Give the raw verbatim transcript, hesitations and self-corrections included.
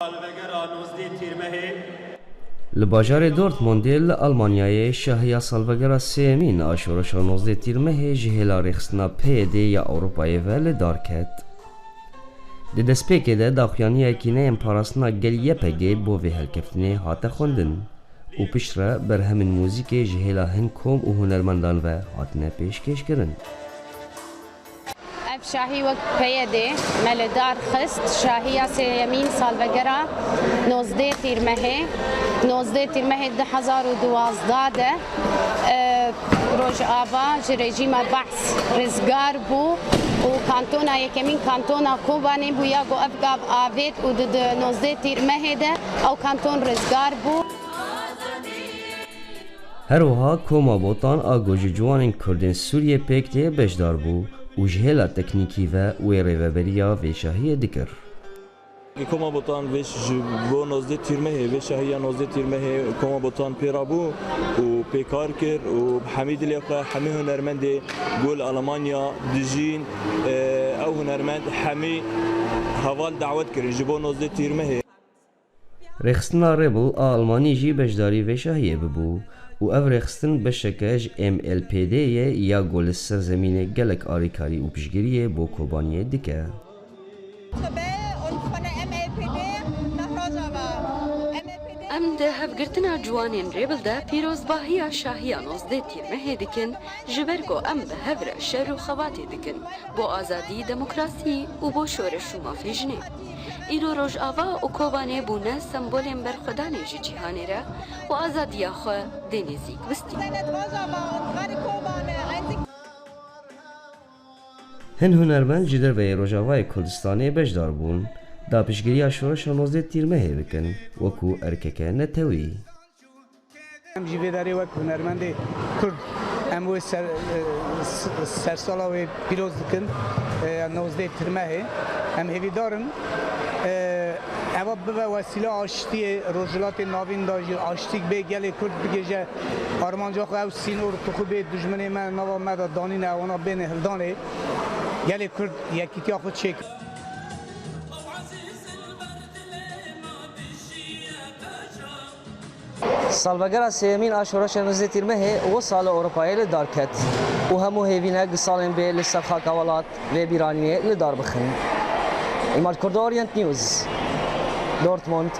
Salvegera nozdeh Tîrmehê. Li bajarê Dortmundê li Almanyayê şahiya salvegera sêyemîn a şoreşa nozdeh Tîrmehê ji hêla rêxistina P Y D ya Ewropayê ve li dar ket. Di destpêkê de daxuyaniyekî neyên parastina gel Y P G bo vê helkeftinê hate xwendin û piştre berhemên muzîkê ji hêla hin kom û hunermendan ve hatine pêşkêşkirin. Ev şahî wek P Y D me li dar xist, şahiya sêyemîn salvegera nozdeh Tîrmehê. Nozdeh Tîrmehê du hezar û duwazdeh de, e, Rojava ji rejîma Behs rizgar bû û kantona yekemîn kantona Kobanê bû ya ku ev gav avêt û di, di nozdeh Tîrmehê de ew kanton rizgar bû. Her wiha Koma Botan a ku ji ciwanên Kurdên Sûriyê pêk tê beşdar bû û ji hêla teknîkî ve wê rêveberiya vê şahiyê dikir. Koma Botan vê ji bo nozdeh Tîrmehê, vê şahiya nozdeh Tîrmehê Koma Botan pê rabû û pê kar kir û hemî dilê xwe, hemî hunermendê ku li Almanya dijîn, e, ew hunermend hemî heval dawet kirin ji bo nozdeh Tîrmehê. Rêxistina Rebel a Almanî jî beşdarî vê şahiyê bibû û ev rêxistin beşeke ji M L P D ye ya ku li ser zemînê gelek alîkarî û piştgiriyê bo Kobaniyê dike. Em di hevgirtina ciwanên Rebel de pîrozbahiya şahiya nozdeh Tîrmehê dikin, ji ber ku em bi hev re şer û xebatê dikin. Bo azadî, demokrasî û bo şoreş û mafê jinê. Îro Rojava û Kobanê bûne sembolên berxwedanê ji cîhanê re û azadiya xwe dê nêzîk bistînin. Hin hunermend ji derveyê Rojavayê Kurdistanê beşdar bûn, da piştgiriya şoreşa nozdeh Tîrmehê bikin, wekû erkeke netewî. Em jî vê derê wek hunermendê Kurd em wê ser, sersala wê pîroz dikin, nozdeh Tirmehê. Em hêvîdar in, eva bibe wesîla aştiyê, Rojhilatê Navîn de jî aştîk bê, gelê Kurd bigihêje armanca xwe, ew sînor tixûbê dijminê me nava me de danîne, ewana bêne hildanê, gelê Kurd yekîtiya xwe çêkin. Salvegera sêyemîn a şoreşa nozdeh Tîrmehê wisa li Ewropayê li dar ket û hemû hêvînek bi salên bê li ser xaka welat vê bîranînê li dar bixin. Îmad Kurdo, Orient News, Dortmund.